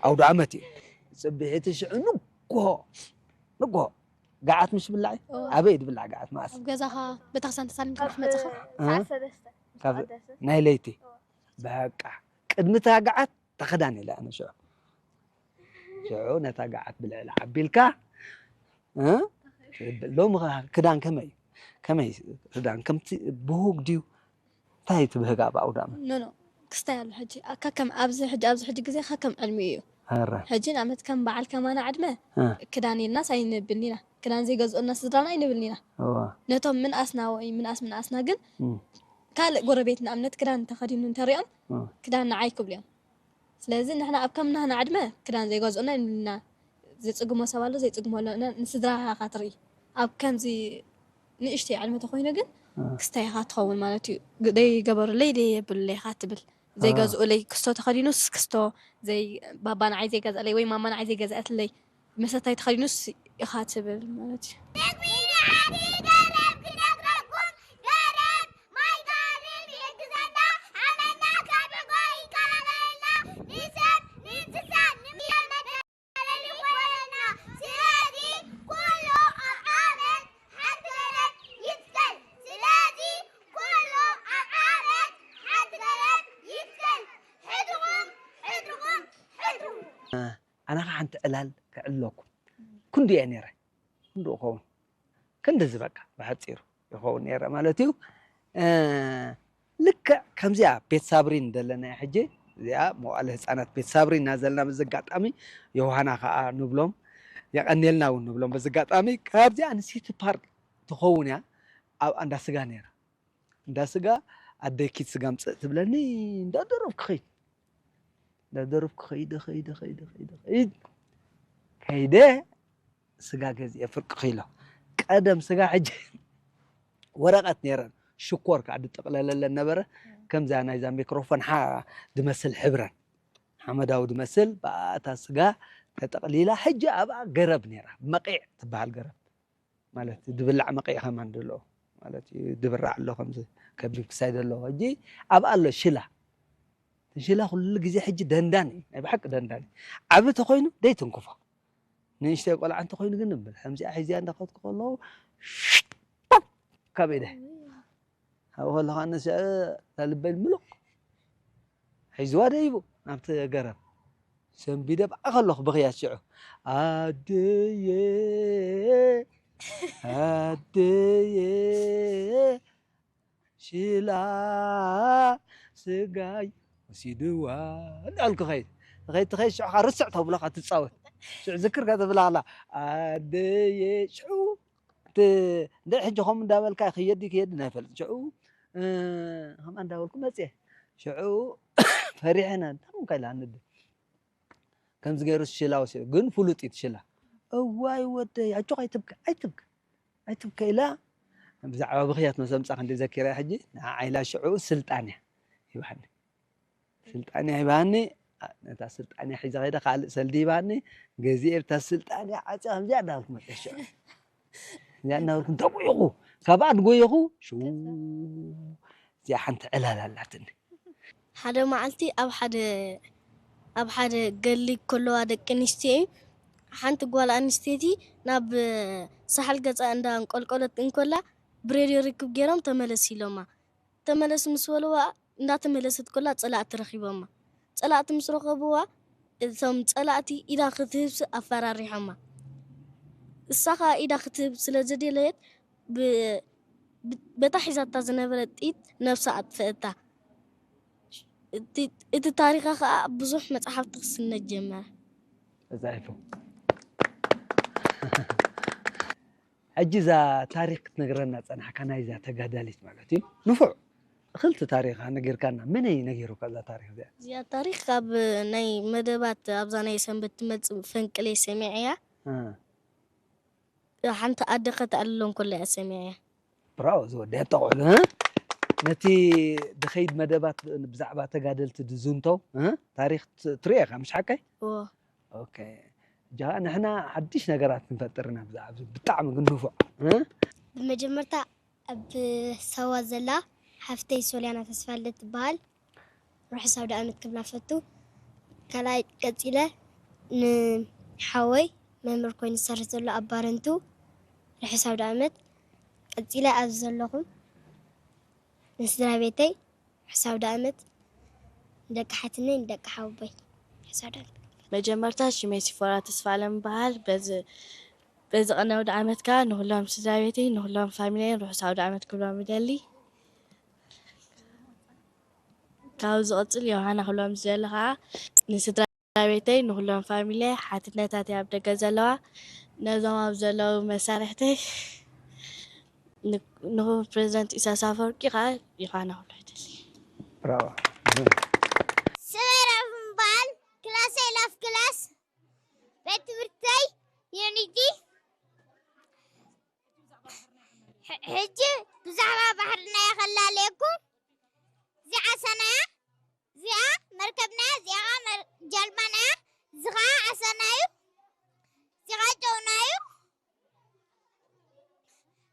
ኣውደ ዓመት እዩ። ጽብሒቲ ሽዑ ንግሆ፣ ንግሆ ገዓት ምሽ ብላዕ እዩ። እዋ። ኣበይ ድብላዕ ገዓት መዓስ? ኣብ ገዛኻ ቤተክርስትያን ተሳሊምካ ምስ መጻኻ? እ? ሰዓት ሰለስተ። ካብ ሰዓት ሰለስተ። ናይ ለይቲ። እዋ። በቃ ቅድሚ እታ ገዓት ተኸዳን ኢለ ኣነ ሽዑ። ሽዑ ነታ ገዓት ብልዕሊ ዓቢልካ፣ እ? ሎሚ ኸ ክዳን ከመይ እዩ? ከመይ ክዳን? ከምቲ ብሁግ ድዩ? እንታይ ትብህግ ኣብ ኣውደ ኣመት? ኖ፣ ኖ። ክስታይ ኣሎ ሕጂ። ከከም ኣብዚ ሕጂ፣ ኣብዚ ሕጂ ግዜ ከከም ዕድሚኡ እዩ። ኣረ ሕጂ ንኣብነት ከም በዓል ከማና ዕድመ እ፣ ክዳን ኢልናስ ኣይንብልን ኢና። ክዳን ዘይገዝኡልና ስድራና ኣይንብልን ኢና። እዋ ነቶም ምንኣስና ወይ ምንኣስ ምንኣስና ግን እም፣ ካልእ ጎረቤት ንኣብነት ክዳን ተኸዲኑ እንተሪኦም እም፣ ክዳን ንዓይ ክብሉ እዮም። ስለዚ ንሕና ኣብ ከም ናህና ዕድመ ክዳን ዘይገዝኡና ኢልና ዘጽግሞ ሰብ ኣሎ ዘይጽግሞ ኣሎ እና ንስድራኻ ኢኻ ትርኢ። ኣብ ከምዚ ንእሽተይ ዕድመ ተኾይኑ ግን እም፣ ክስታይ ኢኻ ትኸውን ማለት እዩ። ግ- ደይገበሩለይ ደየብሉለይ ኢኻ ትብል። ዘይገዝኡለይ ክስቶ ተኸዲኑስ ክስቶ ዘይ ባባ ንዓይ ዘይገዝኣለይ ወይ ማማ ንዓይ ዘይገዝኣትለይ መሰታይ ተኸዲኑስ ኢኻ ትብል ማለት እዩ። ኣነ ኸዓ ሓንቲ ዕላል ክዕለኩም። ክንዱ እየ ነይረ። ክንዱ እኸውን። ክንድዚ በቃ ብሓፂሩ ይኸውን ነይረ ማለት እዩ። እ፣ ልክዕ ከምዚኣ ቤት ሳብሪን ዘለናዮ ሕጂ፣ እዚኣ መዋእለ ህፃናት ቤት ሳብሪን እና ዘለና፣ በዚ ኣጋጣሚ ዮሃና ከዓ ንብሎም፣ የቐንየልና እውን ንብሎም። በዚ ኣጋጣሚ ካብዚኣ ንሲቲ ፓርክ ትኸውን እያ፣ ኣብ ኣንዳ ስጋ ነይራ። እንዳ ስጋ ኣደይ ኪድ ስጋ ምፅእ ትብለኒ፣ እንዳደረብኩ ኸይድ እንዳደረብኩ ኸይደ ኸይደ ኸይደ ኸይደ ኸይድ ከይደ ስጋ ገዚኤ ፍርቂ ኪሎ። ቀደም ስጋ ሕጂ ወረቐት ነይረን፣ ሽኮር ከዓ ድጥቕለለለን ነበረ። ከምዛ ናይዛ ሚክሮፎን ሓ ድመስል ሕብረን ሓመዳዊ ድመስል ብኣታ ስጋ ተጠቕሊላ። ሕጂ ኣብኣ ገረብ ነይራ፣ መቒዕ ትበሃል ገረብ ማለት ድብላዕ መቐኢ ከማን ደሎ ማለት እዩ። ድብራዕ ኣሎ ከምዚ ከቢብ ክሳይ ደሎ። ሕጂ ኣብኣ ኣሎ ሽላ። እቲ ሽላ ኩሉ ግዜ ሕጂ ደንዳን እዩ፣ ናይ ብሓቂ ደንዳን እዩ። ዓቢ ተኾይኑ ደይትንክፎ። ንእሽተይ ቆልዓ እንተኾይኑ ግን ንብል። ከምዚኣ ሒዝያ እንዳኸድኩ ከለኹ ሽጥ ካብ ኢደ። ኣብኡ ከለኻ ኣነስ እታ ልበይ ምሉቕ ሒዝዋ ደይቡ ናብቲ ገረብ። ሰንቢደ ብኣ ከለኹ ብኽያት ሽዑ ኣደየ ኣደየ ሽላ ስጋይ ወሲድዋ እንዳልኩ ኸይድ ኸይድ ኸይድ ሽዑ ኻዓ ርስዕ ተብሎ ኻዓ ትጻወት ሽዑ ዝክር ከተብላ ኸላ ኣደየ ሽዑ እቲ እንደ ሕጂ ኸም እንዳበልካ ክየዲ ክየዲ ናይ ፈልጥ ሽዑ እ፣ ከምኣ እንዳበልኩ መፅየ ሽዑ ፈሪሐ ኢና እንታይ ኮንካ ኢላ ንድ ከምዚ ገይሩ ሽላ ወሲዱ ግን ፍሉጥ እዩ እቲ ሽላ። እዋይ ወደይ ኣጆኻ ኣይትብከ ኣይትብከ ኣይትብከ ኢላ ብዛዕባ ብኽያት መሰምፃ ክንዲ ዘኪራ ሕጂ ንዓ ዓይላ ሽዑ ስልጣን እያ ሂባኒ። ስልጣን እያ ሂባኒ። ነታ ስልጣን እያ ሒዘ ኸይደ ካልእ ሰልዲ ሂባኒ። ገዚኤ ብታ ስልጣን እያ ዓፅያ ከምዚኣ እንዳበልኩ መፅአ ሽዑ እዚኣ እናበልኩ እንተጎየኹ ካብኣ ድጎየኹ ሽው እዚኣ ሓንቲ ዕላል ኣላትኒ። ሓደ መዓልቲ ኣብ ሓደ ኣብ ሓደ ገሊ ከለዋ ደቂ ኣንስትዮ ሓንቲ ጓል ኣንስተይቲ ናብ ሳሕል ገፃ እንዳ እንቆልቆለት እንከላ ብሬድዮ ርክብ ገይሮም ተመለስ ኢሎማ። ተመለስ ምስ በልዋ እንዳተመለሰት ከላ ፀላእቲ ረኺቦማ። ፀላእቲ ምስ ረኸብዋ እቶም ፀላእቲ ኢዳ ክትህብሲ ኣፈራሪሖማ። እሳ ከዓ ኢዳ ክትህብ ስለ ዘደለየት ብ- ብ- በታ ሒዛታ ዝነበረት ጥይት ነብሳ ኣጥፈአታ። እቲ- እቲ ታሪኻ ከዓ ብዙሕ መፅሓፍቲ ክስነድ ጀመረ። ተፃሒፉ። ሕጂ እዛ ታሪክ ክትነግረና ፀናሕካ ናይዛ ተጋዳሊት ማለት እዩ ንፉዕ ክልቲ ታሪካ ነጊርካና መነይ ነጊሩካ እዛ ታሪክ እዚኣ? እዚኣ ታሪክ ካብ ናይ መደባት ኣብዛ ናይ ሰንበት ትመፅእ ፈንቅሌ ሰሚዐያ። እ፣ ሓንቲ ኣደ ከተዕልሎ እንከሎ እያ ሰሚዐያ። ብራዎ ዝወደያ ጠቑዕሉ እ? ነቲ ድኸይድ መደባት ብዛዕባ ተጋደልቲ ድዝንቶ እ? ታሪክ ት- ትሪኦ ኢኻ ምሽ ሓቀይ? እዎ። ኦኬ እጃ ንሕና ሓድሽ ነገራት ክንፈጥር ኢና ብዛዕባ እዚ ብጣዕሚ ግን ንፉዕ እ? ብመጀመርታ ኣብ ሳዋ ዘላ ሓፍተይ ሶልያና ተስፋልደ ትበሃል ርሑስ ኣውደ ኣመት ክብላ ፈቱ። ካልኣይ ቀፂለ ንሓወይ መምህር ኮይኑ ዝሰርሕ ዘሎ ኣብ ባረንቱ ርሑስ ኣውደ ኣመት። ቀፂለ ኣብዚ ዘለኹም ንስድራ ቤተይ ርሑስ ኣውደ ኣመት፣ ንደቂ ሓትነይ ንደቂ ሓወቦይ ርሑስ ኣውደ ኣመት። መጀመርታ ሽመይ ሲፎራ ተስፋለም በሃል። በዚ በዚ ቀንዲ ኣውደ ዓመት ከኣ ንኹሎም ስድራ ቤተይ ንኹሎም ፋሚለይን ርሑስ ኣውደ ዓመት ክብሎም ይደሊ። ካብ ዝቕጽል ዮሃና ክብሎም ዝደሊ ከኣ ንስድራ ቤተይ፣ ንኹሎም ፋሚሊየይ፣ ሓትነታተይ ኣብ ደገ ዘለዋ፣ ነዞም ኣብ ዘለዉ መሳርሕተይ፣ ን-፣ ንክቡር ፕሬዚደንት ኢሳያስ ኣፈወርቂ ከዓ ይኻና ኩሉ ይደሊ። ብራቮ። ስመይ ራፍ ምባል ክላሰይ ላፍ ክላስ ቤት ትምህርተይ ዩኒቲ። ሕ- ሕጂ ብዛዕባ ባሕርና የኸላለየኩም። እዚኣ ዓሳና እያ፣ እዚኣ መርከብና እያ፣ እዚኣ ኸዓ መር- ጀልባና እያ፣ እዚ ኸዓ ዓሳና እዩ፣ እዚ ኸዓ ጨውና እዩ።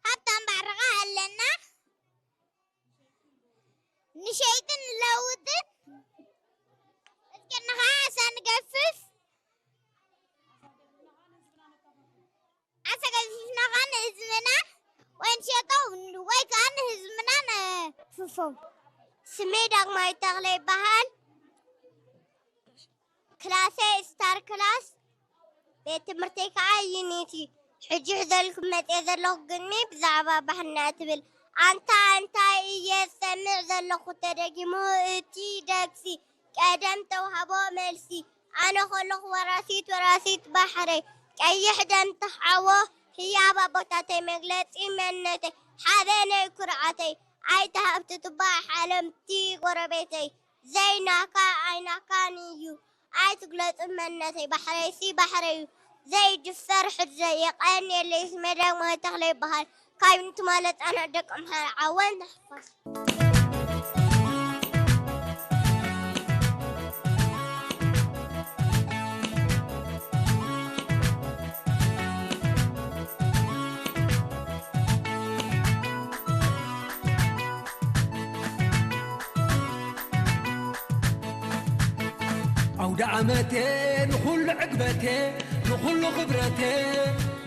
ሃብታም ባሕሪ ኸዓ ኣለና። ንሸይጥን ንለውጥን፣ እትቀንኻ ዓሳ ንገፍፍ፣ ዓሳ ገፊፍና ኸዓ ንህዝብና ወይ ንሸጦ ወይ ከዓ ንህዝብና ነፍፎም። ስመይ ዳግማዊት ተኽለ ይበሃል። ክላሰይ ስታር ክላስ፣ ቤት ትምህርተይ ከዓ ዩኒቲ። ሕጂ ሒዘልኩም መፅየ ዘለኹ ግጥሚ ብዛዕባ ባሕርና ትብል። ኣንታ እንታይ እየ ዝሰምዕ ዘለኹ ተደጊሙ እቲ ደግሲ? ቀደም ተውሃቦ መልሲ። ኣነ ከለኹ ወራሲት ወራሲት ባሕረይ፣ ቀይሕ ደም ተሓዎ ህያብ ኣቦታተይ መግለፂ መንነተይ ሓበነይ ኩርዓተይ ኣይተ ሃብቲ ቱባ ሓለምቲ ጎረቤተይ ዘይናካ ኣይናካን እዩ ኣይትግለፁ መንነተይ ባሕረይሲ ባሕረይ እዩ ዘይድፈር ሕድረይ የቐንየለይ ስመይ ዳግማዊ ተኽለ ይበሃል ካብ ዩኒቲ ማለፃና ደቂ ኣምሓራ ዓወት ንሓፋሽ። ኣውደ ዓመቴ ንኹሉ ዕግበቴ ንኹሉ ክብረቴ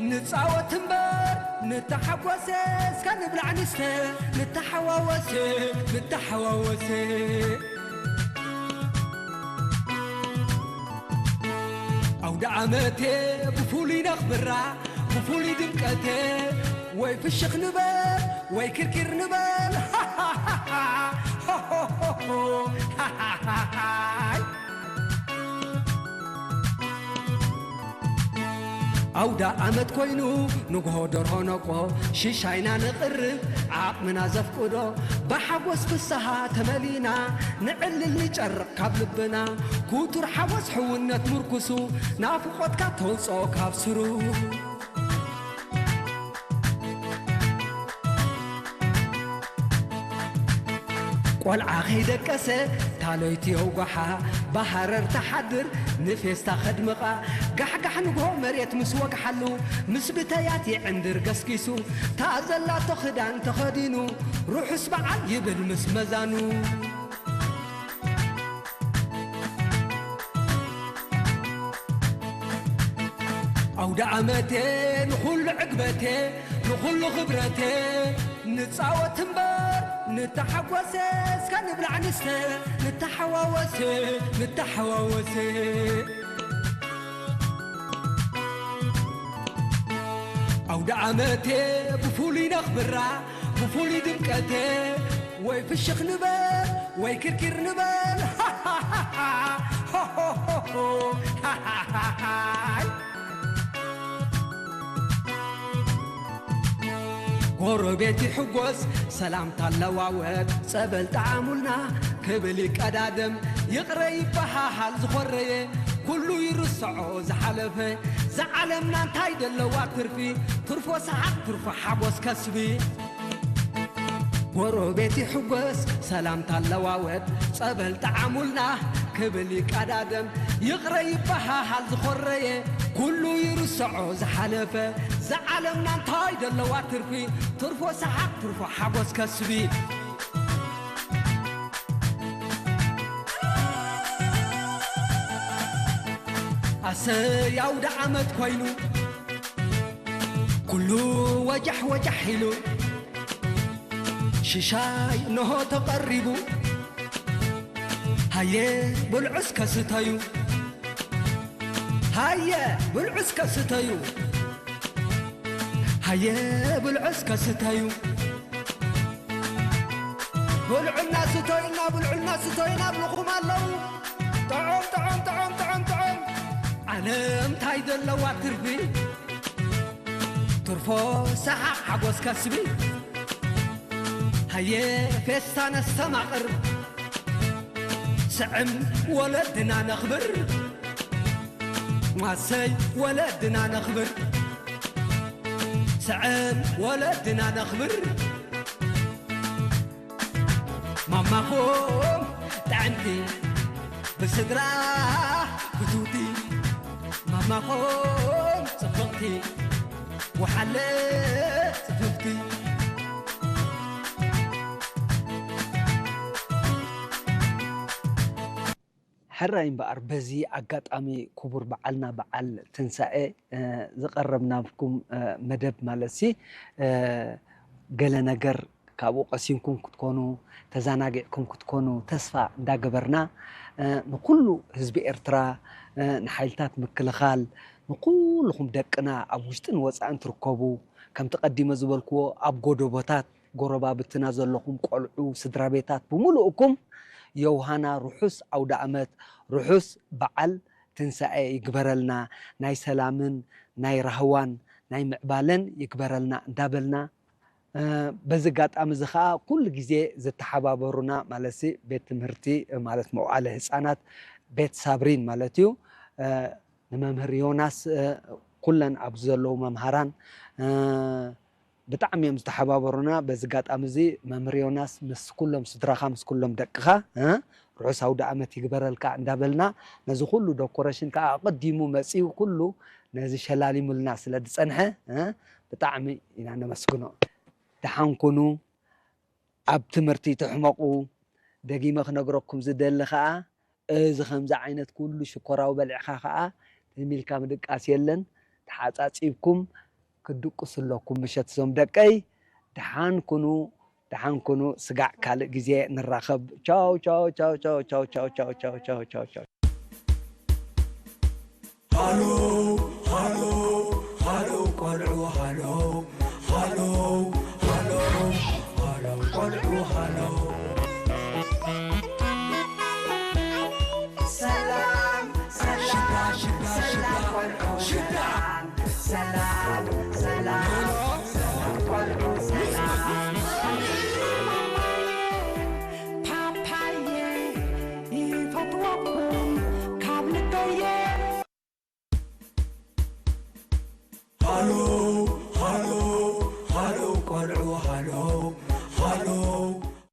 ንጻወት እምበር ንተሓጎሰ እስከ ንብላዕ ንስተ ንተሓዋወሰ ንተሓዋወሰ ኣውደ ዓመቴ ብፍሉይ ነኽብራ ብፍሉይ ድምቀቴ ወይ ፍሽኽ ንበል ወይ ክርኪር ንበል ኣውዳ ዓመት ኮይኑ ንግሆ ደርሆ ነቆ ሽሻይና ንቕርብ ዓቕምና ዘፍቅዶ ብሓጎስ ፍስሃ ተመሊና ንዕልል ንጨርቕ ካብ ልብና ክቱር ሓጎስ ሕውነት ምርኩሱ ናፍቖትካ ተውፅኦ ካብ ስሩ ቆልዓ ከይደቀሰ ታሎይቲ የውጓሓ ብሃረር ተሓድር ንፌስታ ከድምቓ ጋሕጋሕ ንግሆ መሬት ምስ ወግሓሉ ምስ ብተያት ይዕንድር ገስጊሱ ታዘላቶ ክዳን ተኸዲኑ ርሑስ በዓል ይብል ምስ መዛኑ ኣውደ ዓመቴ ንኹሉ ዕግበቴ ንኹሉ ክብረቴ ንጻወት እምበር ንተሓጎሰ እስከ ንብላዕ ንስተ ንተሓዋወሰ ንተሓዋወሰ ኣውደ ዓመቴ ብፍሉይ ነኽብራ ብፍሉይ ድምቀቴ ወይ ፍሽኽ ንበል ወይ ክርኪር ንበል ጎረቤት ይሕጎስ ሰላምታ ኣለዋወጥ ጸበል ጠዓሙልና ክብል ይቀዳደም ይቕረ ይበሃሃል ዝኾረየ ኩሉ ይርስዖ ዝሓለፈ ዝዓለምና እንታይ ደለዋ ትርፊ ትርፎ ሰሓቕ ትርፎ ሓጎስ ከስቢ ጎረቤት ይሕጎስ ሰላምታ ኣለዋወጥ ጸበል ጠዓሙልና ክብል ይቀዳደም ይቕረ ይበሃሃል ዝኾረየ ኩሉ ይርስዖ ዝሓለፈ ዝዓለምና እንታይ ደለዋ ትርፊ ትርፎ ሰሓቕ ትርፎ ሓጎስ ከስቢ ኣሰይ ኣውደ ዓመት ኮይኑ ኩሉ ወጃሕ ወጃሕ ኢሉ ሽሻይ እንሆ ተቐሪቡ ሃየ ብልዑ እስከ ስተዩ ሃየ ብልዑ እስከ ስተዩ ሃየ ብልዑ እስከ ስተዩ ብልዑና ስተዩና ብልዑና ስተዩና ብልኹም ኣለዉ ጥዑም ጥዑም ጥዑም ጥዑም ጥዑም እንታይ ዘለዋ ትርፊ ትርፎ ሰሓቕ ሓጎስ ከስቢ ሃየ ፌስታ ነስተማቕር ስዕም ወለድና ነኽብር ማሰይ ወለድና ነኽብር ስዕም ወለድና ነኽብር ማማኾም ጥዕምቲ ብስድራ ፍትውቲ ማማኾም ጽብቕቲ ወሓለ ጽፍፍቲ ሕራይ እምበኣር በዚ ኣጋጣሚ ክቡር በዓልና በዓል ትንሳኤ ዝቐረብናኩም መደብ ማለት ሲ ገለ ነገር ካብኡ ቀሲምኩም ክትኮኑ ተዘናጊዕኩም ክትኮኑ ተስፋ እንዳገበርና ንኩሉ ህዝቢ ኤርትራ ንሓይልታት ምክልኻል ንኩልኹም ደቅና ኣብ ውሽጥን ወፃእን ትርከቡ ከምቲ ቀዲመ ዝበልክዎ ኣብ ጎደቦታት ጎረባብትና ዘለኹም ቆልዑ ስድራ ቤታት ብምሉእኩም የውሃና ርሑስ ኣውደ ኣመት ርሑስ በዓል ትንሳኤ ይግበረልና ናይ ሰላምን ናይ ራህዋን ናይ ምዕባለን ይግበረልና እንዳበልና በዚ ኣጋጣሚ እዚ ከዓ ኩሉ ግዜ ዝተሓባበሩና ማለት ቤት ትምህርቲ ማለት መውዓለ ህፃናት ቤት ሳብሪን ማለት እዩ ንመምህር ዮናስ ኩለን ኣብዚ ዘለዉ መምሃራን ብጣዕሚ እዮም ዝተሓባበሩና በዚ ኣጋጣሚ እዚ መምህር ዮናስ ምስ ኩሎም ስድራኻ ምስ ኩሎም ደቅኻ ርሑስ ኣውደ ኣመት ይግበረልካ እንዳበልና ነዚ ኩሉ ዶኮረሽን ከዓ ኣቐዲሙ መፅኡ ኩሉ ነዚ ሸላሊሙልና ስለ ዝፀንሐ ብጣዕሚ ኢና ነመስግኖ ደሓን ኩኑ ኣብ ትምህርቲ ትሕመቑ ደጊመ ክነግረኩም ዝደሊ ከዓ እዚ ከምዚ ዓይነት ኩሉ ሽኮራዊ በሊዕኻ ከዓ ትም ኢልካ ምድቃስ የለን ተሓፃፂብኩም ክትድቅሱ ኣለኩም ምሸት እዞም ደቀይ ደሓን ኩኑ ደሓን ኩኑ ስጋዕ ካልእ ግዜ ንራኸብ ቻው ቻው ቻው ቻው ቻው ቻው ቻው ቻው ቻው ቻው ቻው ሃሎ ሃሎ ሃሎ ቆልዑ ሃሎ ሃሎ ሃሎ ሃሎ ቆልዑ ሃሎ ሰላም ሰላም ሰላም ቆልዑ ሰላም